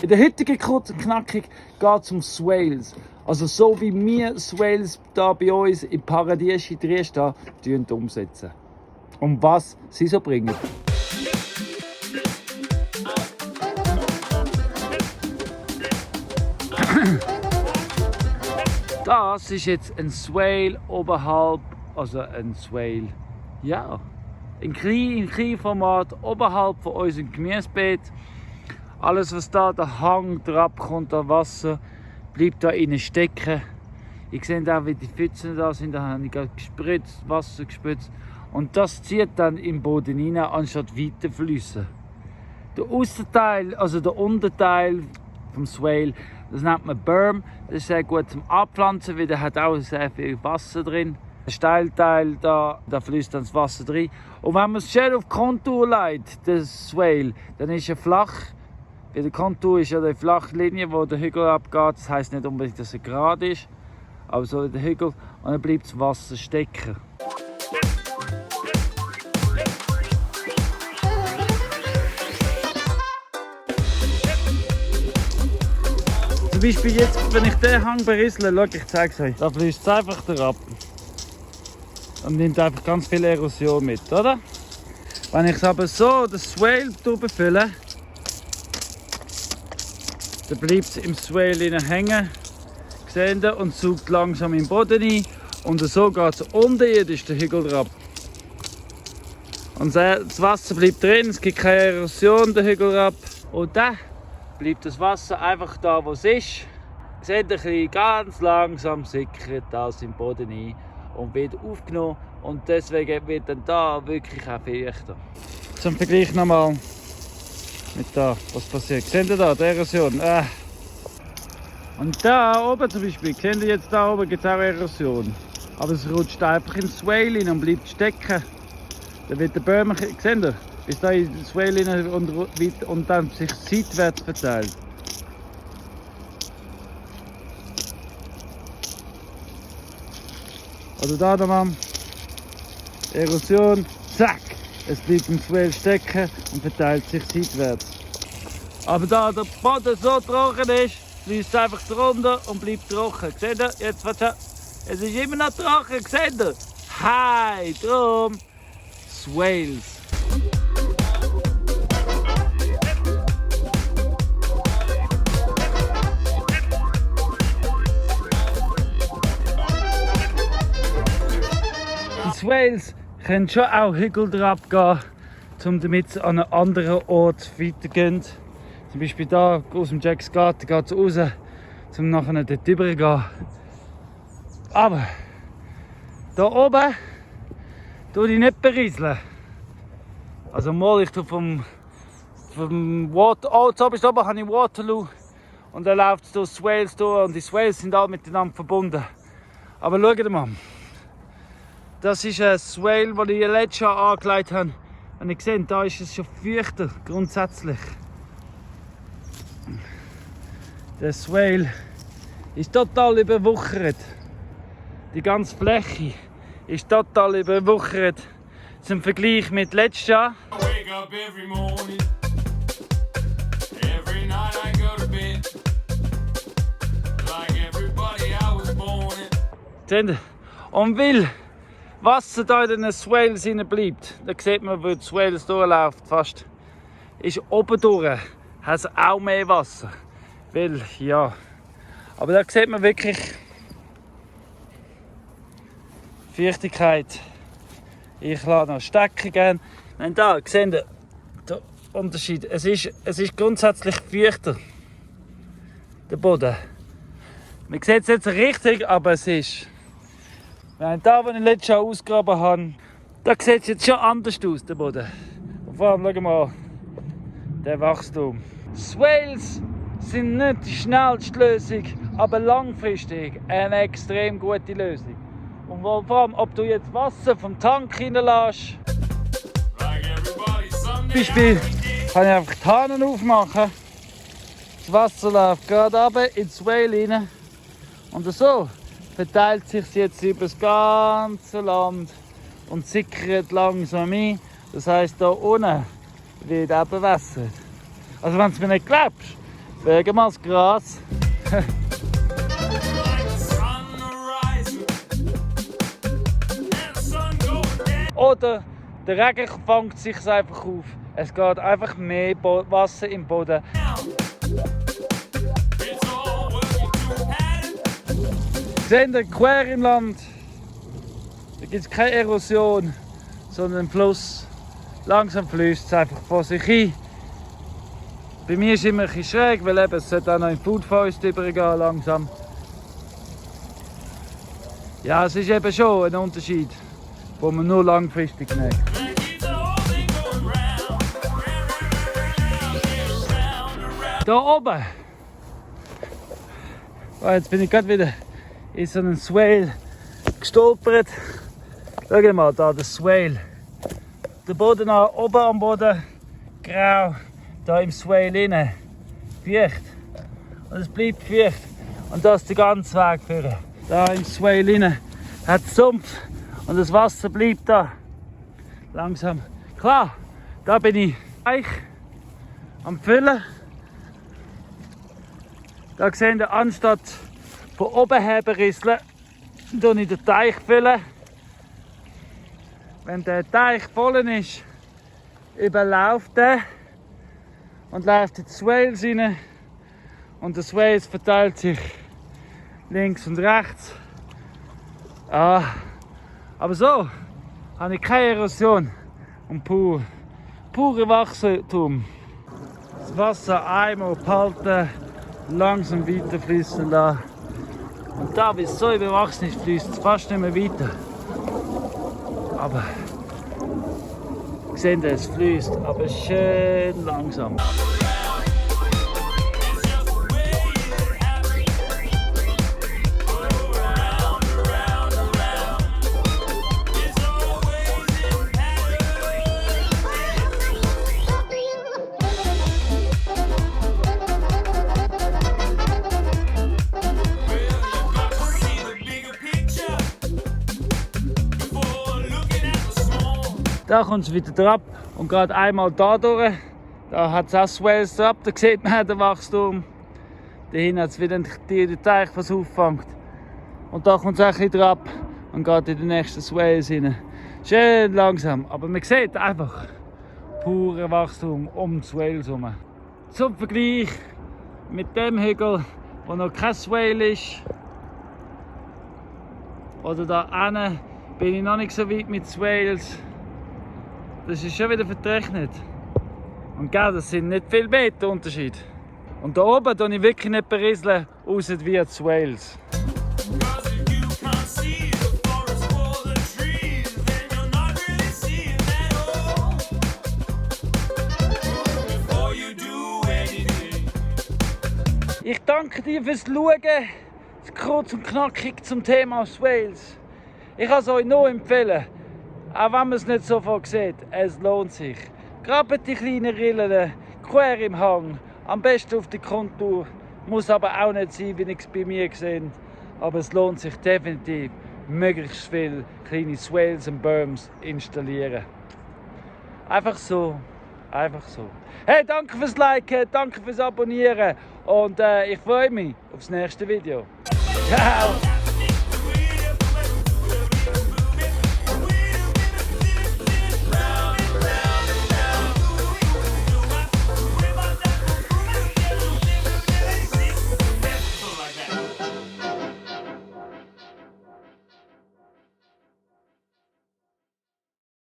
In der heutigen kurzen Knackig geht es um Swales. Also so wie wir Swales hier bei uns im Paradies in Triest umsetzen. Um was sie so bringen. Das ist jetzt ein Swale oberhalb, also ein Swale, ja, ein Kleinformat oberhalb von unserem Gemüsebeet. Alles, was da der Hang drauf kommt, an Wasser, bleibt da innen stecken. Ihr seht auch, wie die Pfützen da sind. Da habe ich gerade gespritzt, Wasser gespritzt. Und das zieht dann im Boden rein, anstatt weiter fließen. Der Aussenteil, also der Unterteil vom Swale, das nennt man Berm. Das ist sehr gut zum Abpflanzen, weil der hat auch sehr viel Wasser drin. Der Steilteil, da fließt dann das Wasser drin. Und wenn man es schön auf die Kontur legt, das Swale, dann ist er flach. Weil der Kontur ist ja die flache Linie, wo der Hügel abgeht. Das heisst nicht unbedingt, dass er gerade ist, aber so der Hügel. Und dann bleibt das Wasser stecken. Zum Beispiel jetzt, wenn ich den Hang berissle, schau, ich zeige es euch, da fließt es einfach ab. Und nimmt einfach ganz viel Erosion mit, oder? Wenn ich es aber so, das Swale befülle, dann bleibt es im Swale hängen, seht ihr, und saugt langsam im Boden ein. Und so geht es unterirdisch den Hügel drauf. Und das Wasser bleibt drin, es gibt keine Erosion den Hügel drauf. Und dann bleibt das Wasser einfach da, wo es ist. Seht ihr, ganz langsam sickert das im Boden ein und wird aufgenommen. Und deswegen wird dann da wirklich auch feuchter. Zum Vergleich nochmal. Mit da, was passiert? Seht ihr da, die Erosion? Und da oben zum Beispiel, seht ihr jetzt da oben gibt es auch Erosion. Aber es rutscht einfach ins Swale rein und bleibt stecken. Dann wird der Böhmer, seht ihr, bis da in das Swale rein und dann sich seitwärts verteilt. Also da nochmal, Erosion, zack! Es bleibt im Swale stecken und verteilt sich seitwärts. Aber da der Boden so trocken ist, fließt es einfach drunter und bleibt trocken. Seht ihr? Jetzt, es ist immer noch trocken, seht ihr? Hi, drum Swales. Die Swales können schon auch Hügel drauf gehen, damit es an einen anderen Ort weitergeht. Zum Beispiel da aus dem Jacks Garten geht es raus, um nachher dort rüber zu gehen. Aber da oben tue ich nicht berieseln. Also mal, ich tue vom Water, jetzt oben habe ich Waterloo und dann läuft es durch Swales durch und die Swales sind alle miteinander verbunden. Aber schaut mal. Das ist ein Swale, den ich letztes Jahr angelegt habe. Und ihr seht, da ist es schon feuchter, grundsätzlich. Der Swale ist total überwuchert. Die ganze Fläche ist total überwuchert. Zum Vergleich mit letztes Jahr. Seht ihr? Und weil Wasser da in den Swales bleibt, da sieht man, wo die Swales durchläuft, fast, ist oben durch, hat es auch mehr Wasser. Weil, ja, aber da sieht man wirklich Feuchtigkeit. Ich lasse noch stecken gern. Nein, da seht ihr den Unterschied. Es ist grundsätzlich feuchter, der Boden. Man sieht es jetzt richtig, aber es ist. Da, wo ich letztes Jahr ausgegraben habe, da sieht es jetzt schon anders aus, der Boden. Und vor allem, schau mal, der Wachstum. Swales sind nicht die schnellste Lösung, aber langfristig eine extrem gute Lösung. Und vor allem, ob du jetzt Wasser vom Tank reinlässt. Zum Beispiel kann ich einfach die Hahn aufmachen. Das Wasser läuft gerade runter ins Whale rein. Und so verteilt sich jetzt über das ganze Land und sickert langsam ein. Das heisst, hier unten wird auch bewässert. Also wenn du es mir nicht glaubst, wegen mal das Gras. Oder der Regen fängt sich einfach auf. Es geht einfach mehr Wasser im Boden. Seht ihr, quer im Land, da gibt es keine Erosion, sondern ein Fluss. Langsam fließt es einfach vor sich hin. Bei mir ist es immer ein bisschen schräg, weil eben, es sollte auch noch in Food Forest übergehen, langsam. Ja, es ist eben schon ein Unterschied, den man nur langfristig merkt. Da oben, oh, jetzt bin ich gerade wieder in so einen Swale gestolpert. Schau mal, da der Swale. Der Boden oben am Boden, grau, da im Swale rein, feucht. Und es bleibt feucht. Und da ist der ganze Weg für. Da im Swale rein hat es Sumpf und das Wasser bleibt da. Langsam. Klar, da bin ich am Füllen. Da seht ihr, anstatt von oben her berieseln, füllen ich den Teich. Wenn der Teich voll ist, überläuft er und läuft in die Swales rein. Und der Swales verteilt sich links und rechts. Ah, aber so habe ich keine Erosion und pure Wachstum. Das Wasser einmal behalten, langsam weiter fließen lassen. Und da, wie es so überwachsen ist, fließt es fast nicht mehr weiter. Aber seht ihr, es fließt, aber schön langsam. Da kommt es wieder drauf und gerade einmal da durch. Da hat es auch Swales drauf, da sieht man den Wachstum. Da hinten hat es wieder den Teich, was auffängt. Und da kommt es auch ein drauf und geht in den nächsten Swales rein. Schön langsam, aber man sieht einfach pure Wachstum um die Swales herum. Zum Vergleich mit dem Hügel, wo noch kein Swale ist. Oder da hinten bin ich noch nicht so weit mit Swales. Das ist schon wieder verrechnet. Und gell, das sind nicht viel Meter Unterschied. Und da oben tue ich wirklich nicht berieseln, außer wie die Swales. Ich danke dir fürs Schauen. Kurz und knackig zum Thema Swales. Ich kann es euch nur empfehlen. Auch wenn man es nicht sofort sieht, es lohnt sich. Gerade die kleinen Rillen, quer im Hang, am besten auf die Kontur. Muss aber auch nicht sein, wie ich es bei mir gesehen. Aber es lohnt sich definitiv, möglichst viele kleine Swales und Berms installieren. Einfach so. Einfach so. Hey, danke fürs Liken, danke fürs Abonnieren und ich freue mich aufs nächste Video. Ciao!